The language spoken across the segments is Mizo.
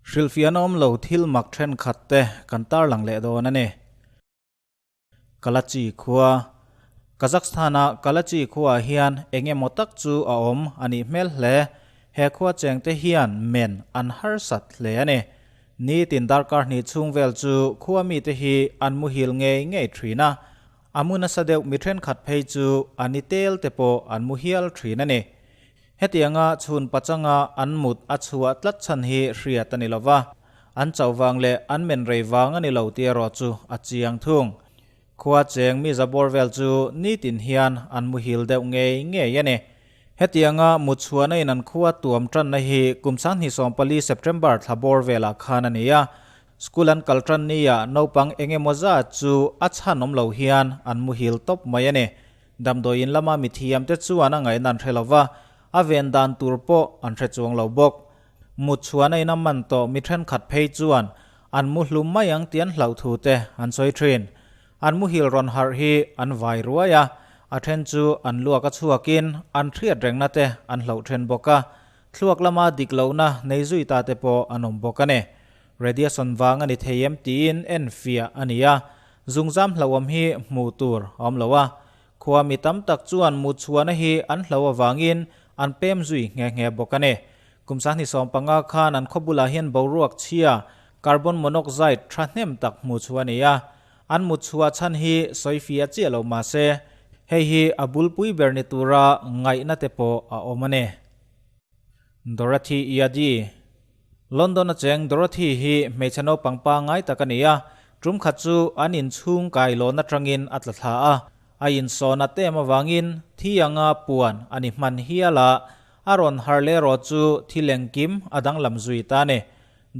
Hrilhfiahna awm lo thil mak thenkhat te kan tarlang leh dawn a ni. Kalachi khua Kazakhstan-a Kalachi khuaah hian eng emaw tak chu a awm a nih hmel hle. He khua chengte hian men an harsat hle a ni. Nitin darkar hnih chhung vel chu khua mite hi an muhil ngei ngei thin a. A mu nasa deuh mi thenkhat phei chu a ni tel te pawh an mu hial thin a ni. Hetianga chhun pachanga an mut a chhuah tlat chhan hi hriat a ni lo va, an chauh vang leh an men rei vang a ni lo tih erawh chu a chiang thung. Khua cheng mi zabawr vel chu nitin hian an muhil deuh ngei ngei a ni. Hetianga mut chhuahna in an khua tuam tanna hi kum 2014 September thla bawr velah khan a ni a. School an kal tan nia naupang eng emaw zat chu a chhan awm lo hian an muhil tawp mai a ni. Damdawiin lama mithiam te chuan a ngaihna an hre lo va, a ven dan tur pawh an hre chuang lo bawk. Mut chhuahna in a man tawh mi thenkhat phei chuan an mu hlum mai ang tih an hlauh thu te an sawi thin. An muhil rawn harh hi an vai ruai a, a then chu an luak a chhuakin an hriat rengna te an hlauh then bawk a, thluak lama dik lohna nei zui ta te pawh an awm bawk a ni. Radiation vang a ni thei em tiin enfiah a ni a, zungzam hlauhawm hi hmuh tur a awm lo a. Khua mi tam tak chuan mutchhuahna hi an hlo avangin an pem zui nghe nghe bawk a ni. Kum 2015 khan an khaw bulah hian boruak chhia, carbon monoxide, thahnem tak hmuh chhuah a ni a. An mutchhuah chhan hi sawifiah chiah lo mah se, hei hi a bulpui ber ni tura ngaihna te pawh a awm a ni. Dorothy Iadi. London a cheng Dorothy hi hmeichhe naupang pangngai tak a ni a, tum khat chu an inchhung kailawn atangin a tla thla a, a insawn a tem avangin thi anga puan a ni hman hial a, a rawn har leh erawh chu thi lengkim a danglam zui ta a ni.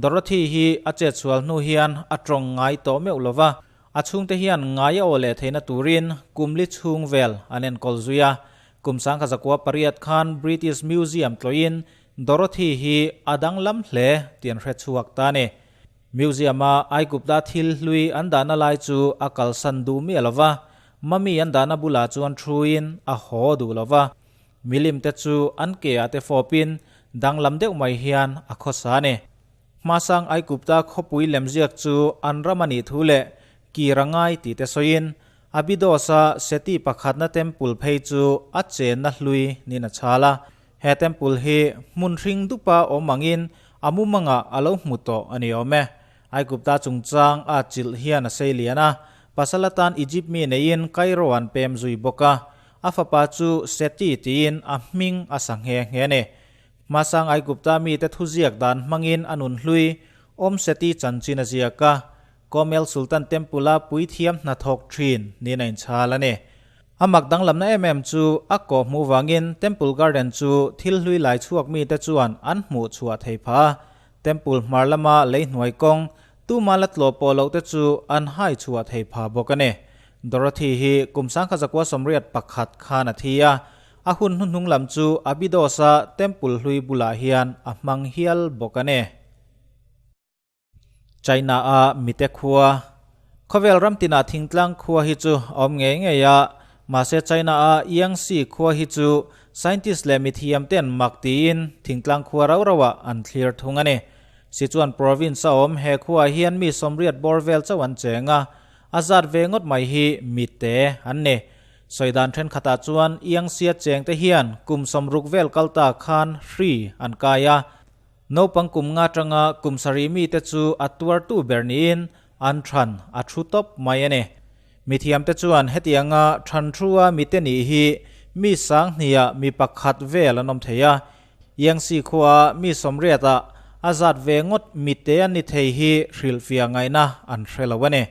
Dorothy hi a chetsual hnu hian a tawng ngai tawh meuh lo va, a chhungte hian ngai a aw leh theihna turin kum li chhung vel an enkawl zui a. Kum 1908 khan British Museum tlawhin Dorothy hi a danglam hle tih an hre chhuak ta a ni. Museum-a Aigupta thil hlui an dahna lai chu a kalsan duh miah lo va, Mummy an dahna bulah chuan thuin a haw duh lo va. Milim te chu an ke-ah te fawpin danglam deuh mai hian a khawsa a ni. Hmasang Aigupta khawpui lemziak chu an ram a nih thu leh kir a ngai tih te sawiin Abydos-a Seti pakhatna temple phei chu a chenna hlui niin a chhal a. He temple hi hmun hring dupa awm angin a mumangah a lo hmu tawh a ni awm e. Aigupta chungchang a chilh hian a sei lian a, pasal atan Egypt mi neiin Cairo an pem zui bawk a, a fapa chu Seti tiin a hming a sa nghe nghe a ni. Hmasang Aigupta mite thuziak dan hmangin a nun hlui Om Seti chanchin a ziak a, Komel Sultan Temple-a puithiam hnathawk thin niin a inchhal a ni. A mak danglamna em em chu a kawh hmuh vangin Temple Garden chu thil hlui lai chhuak mite chuan an hmuh chhuah thei phah a. Temple hmar lama lei hnuai kawng, tuma la tlawh pawh loh te chu an hai chhuah thei phah bawk a ni. Dorothy hi kum 1981 khan a thi a, a hun hnuhnung lam chu Abydos-a Temple hlui bulah hian a hmang hial bawk a ni. China-a mite khua. Khawvel ram tinah thingtlang khua hi chu a awm ngei ngei a, mahse China-a Yangtze khua hi chu scientist leh mithiam ten mak tiin thingtlang khua rau rauah an thlir thung a ni. Sichuan province a awm he khuaah hian mi sawmriat bawr vel chauh an cheng a, a zat ve ngawt mai hi mite an ni. Sawidan thenkhatah chuan Yangtze-a chengte hian kum 60 vel kal ta khan hri an kai a, Naupang kum nga atanga kum sarih mite chu a tuartu ber niin an than a thu tawp mai a ni. Mithiamte chuan hetianga than thua mite nih hi mi sang hniah mi pakhat vel an awm thei a. Yangtze khua mi sawmriatah a zat ve ngawt mite an ni thei hi hrilhfiah ngaihna an hre lo a ni.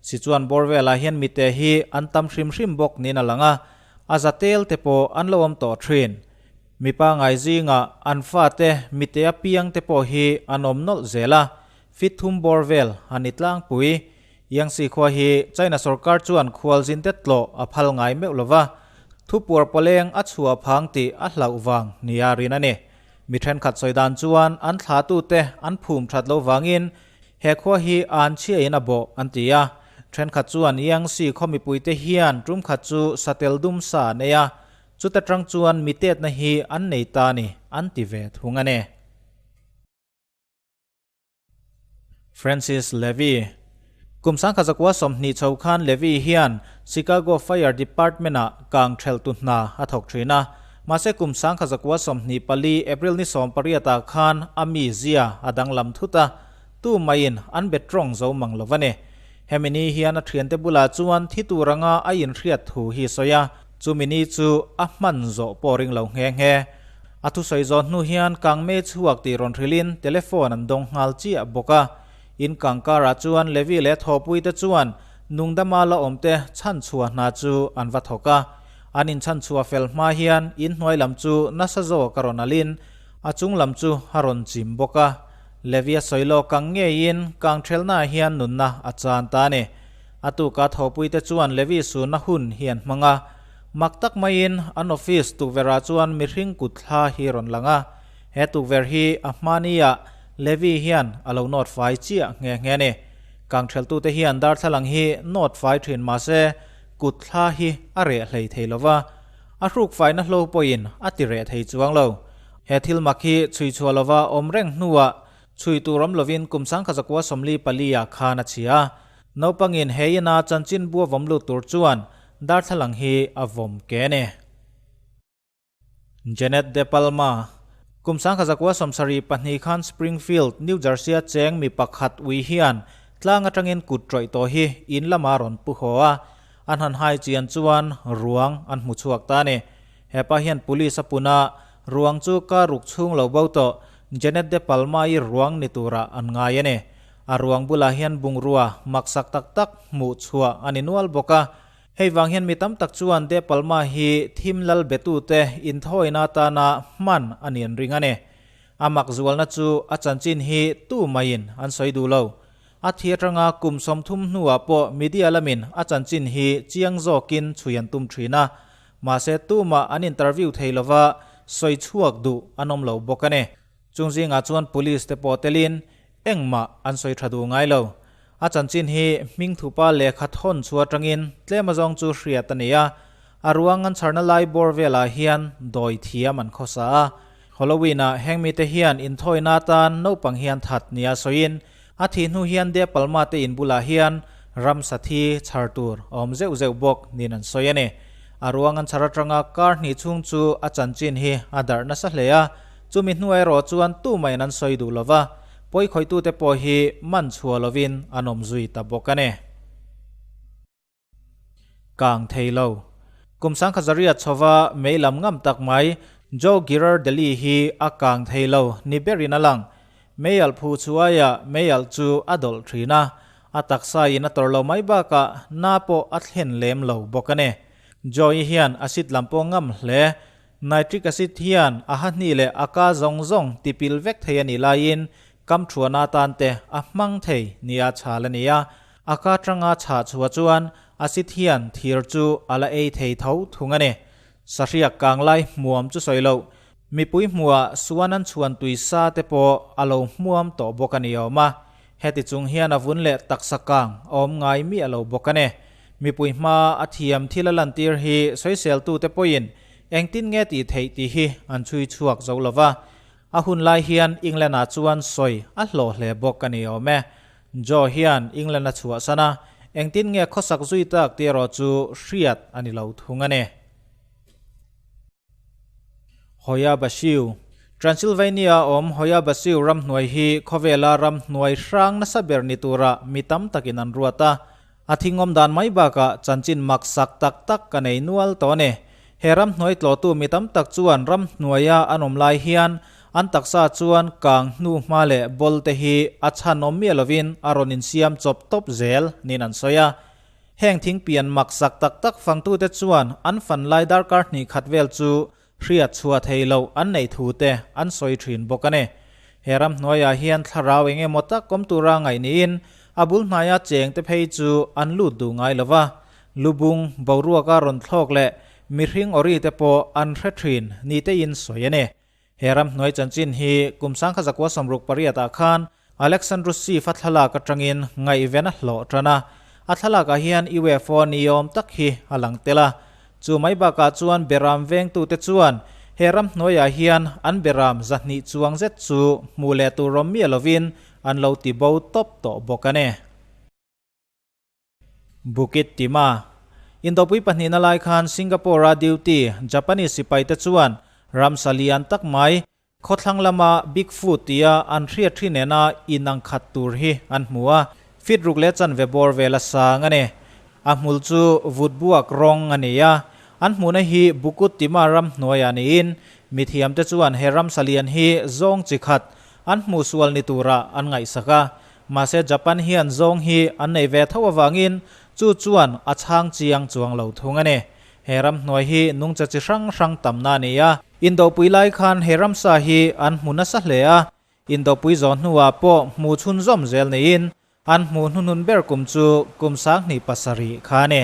Sichuan bawr velah hian mite hi an tam hrim hrim bawk niin a lang a, a za tel te pawh an lo awm tawh thin. Mipa ngai zingah an fate mite apiang te pawh hi an awm nawlh zel a, fit thum bawr vel a ni tlangpui. Yangtze khua hi China sorkar chuan khualzin te tlawh a phal ngai meuh lo va, thupuar pawleng a chhuah phang tih a hlauh vang nia rin a ni. Mi thenkhat sawi dan chuan an thlatute an phum that lo vangin he khua hi an chhiain a bawh an ti a. Thenkhat chuan Yangtze khaw mipuite hian tum khat chu satel dum sa an ei a, Chuta tang chuan mi tetna hi an nei ta ni an ti ve thung a ni. Francis Levy. Kum 1920 chho khan Levy hian Chicago Fire Department-ah kang theltu hna a thawk thin a. Mahse kum 1924 April ni 18 ah khan a mi zia a danglam thut a, tu maiin an be tawng zo mang lo a ni. Hemi ni hian a thiante bulah chuan thi tur anga a inhriat thu hi sawi a, chumi ni chu a hman zawh pawh ring lo nghe nghe. A thusawi zawh hnu hian kangmei chhuak tih rawn hrilhin telephone an dawng nghal chiah bawk a. In kangkarah chuan Levi leh thawhpuite chuan nungdama la awmte chhanchhuah hna chu an va thawk a. An inchhanchhuah fel hma hian in hnuai lam chu nasa zawk a rawn alhin a chung lam chu a rawn chim bawk a. Levi a sawi lawk kang ngeiin kangthelnaah hian nunna a chan ta a ni. A tuka thawhpuite chuan Levi sunna hun hi an hmang a. Mak tak maiin an office tukverhah chuan mihring kut thla hi rawn lang a. He tukverh hi a hmaniah Levi hian a lo nawt fai chiah nghe nghe a ni. Kangtheltute hian darthlalang hi nawt fai thin mahse kut thla hi a reh hlei thei lo va, a hruk faina hlo pawhin a ti reh thei chuang lo. He thil mak hi chhui chhuah lova awm reng hnuah chhui tur awm lovin kum 1944 ah khan a chhia a. Naupangin he ina chanchin bua vawm lut tur chuan darthlalang hi a vawm ke a ni. Janet De Palma, Kum 1972 khan Springfield, New Jersey-a cheng mi pakhat ui hian tlang atangin kut tawih tawh hi in lama rawn pu haw a, an han hai chian chuan ruang an hmu chhuak ta a ni. Hepa hian police a pun a, ruang chu car ruk chhung lo bo tawh Janet De Palma-i ruang ni turah an ngai a ni. A ruang bulah hian bungrua maksak tak tak hmuh chhuah a ni nual bawk a. Hei vang hian mi tam tak chuan De Palma hi thim lal betute inthawina atana hman a ni an ring a ni. A mak zualna chu a chanchin hi tu maiin an sawi duh lo. A thi atanga kum 30 hnuah pawh media lamin a chanchin hi chiang zawkin chhui an tum thin a. Mahse tumah an interview thei lova sawi chhuak duh an awm lo bawk a ni. Chung zingah chuan police te pawh telin engmah an sawi tha duh ngai lo. A chanchin hi hming thupa lehkha thawn chu atangin tlem azawng chu hriat a ni a. A ruang an chharna lai bawr velah hian dawi thiam an khawsa a. Halloween-ah heng mite hian inthawina atan naupang hian that nia sawiin a thih hnu hian De Palma te in bulah hian ramsa thi chhar tur a awm zeuh zeuh bawk niin an sawi a ni. A ruang an chhar atanga kar hnih chhung chu a chanchin hi a darh nasa hle a. Chumi hnuai erawh chuan tumah in an sawi duh lova, pawi khawitute pawh hi man chhuah lovin an awm zui ta bawk a ni. Kang thei lo. Kum 1900 chhova mei lam ngam tak mai Joe Girardelli hi a kang thei lo ni berin a lang. Mei alh phu chuaia mei alh chu a dawlh thin a, a taksa in a tawrh lo mai bakah na pawh a thlen lem lo bawk a ni. Joe-i hian a sit lam pawh ngam hle. Nitric acid hian a ha hni leh a ka zawng zawng tipil vek thei a nih laiin kam thuahna atan te a hmang thei nia chhal a ni a. A ka tanga chhah chhuah chuan acid hian thir chu a la ei thei tho thung a ni. Sahriak kang lai hmuam chu sawi loh, mipui hmuhah suan an chhuan tui sa te pawh a lo hmuam tawh bawk a ni awm a. Heti chung hian a vun leh taksa kang a awm ngai miah lo bawk a ni. Mipui hma a thiam thil a lantir hi sawiseltute pawhin Engtin nge tih theih tih hi an chhui chhuak zo lo va, a hun lai hian England-ah chuan sawi a hlawh hle bawk a ni awm e. Joe hian England a chhuahsan a, engtin nge khawsak zui tak tih erawh chu hriat a ni lo thung a ni. Hoya Basiu, Transylvania awm Hoya Basiu ramhnuai hi khawvela ramhnuai hrang nasa ber ni tura mi tam takin an ruat a, A thingawm dan mai bakah chanchin mak sak tak tak ka nei nual tawh a ni. He ramhnuai tlawhtu mi tam tak chuan ramhnuaia an awm lai hian an taksa chuan kang hnu hma leh ball te hi a chhan awm miah lovin a rawn insiam chawp tawp zel niin an sawi a. Heng thingpian mak sak tak tak fangtute chuan an fan lai darkar hnih khat vel chu Hriat chhuah thei loh an neih thu te an sawi thin bawk a ni. He ramhnuaiah hian thlarau eng emaw tak awm tura ngaih niin a bul hnaia cheng te phei chu an lut duh ngai lo va. Lubung, boruaka rawn thlawk leh mihring awri te pawh an hre thin ni tein sawi a ni. He ramhnuai chanchin hi kum 1968 ah khan Alexandru Sif a thlalak atangin ngaihven a hlawh tan a, a thlalakah hian UFO ni awm tak hi a lang tel a. Chu mai bakah chuan beram vengtute chuan he ramhnuaiah hian an beram zahnih chuang zet chu hmuh leh tur awm miah lovin an lo ti bo tawp tawh bawk a ni. Bukit Timah Indopui pahnihna lai khan Singapore-a duty Japanese sipaite chuan ramsa lian tak mai khawthlang lama Bigfoot tia an hriat thi nena inang khat tur hi an hmu a, feet ruk leh chanve bawr vel a sang a ni. A hmul chu vut buak rawng a ni a, an hmuhna hi Bukut Timah ram hnuaiah niin mithiamte chuan he ramsa lian hi zawng chi khat an hmuh sual ni turah an ngaihsak a. Mahse Japan hian zawng hi an nei ve tho avangin chu chuan a chhang chiang chuang lo thung a ni. He ramhnuai hi nungcha chi hrang hrang tamna a ni a. Indopui lai khan he ramsa hi an hmu nasa hle a, indopui zawh hnuah pawh hmu chhunzawm zel niin an hmuh hnuhnun ber kum chu kum 2007 kha a ni.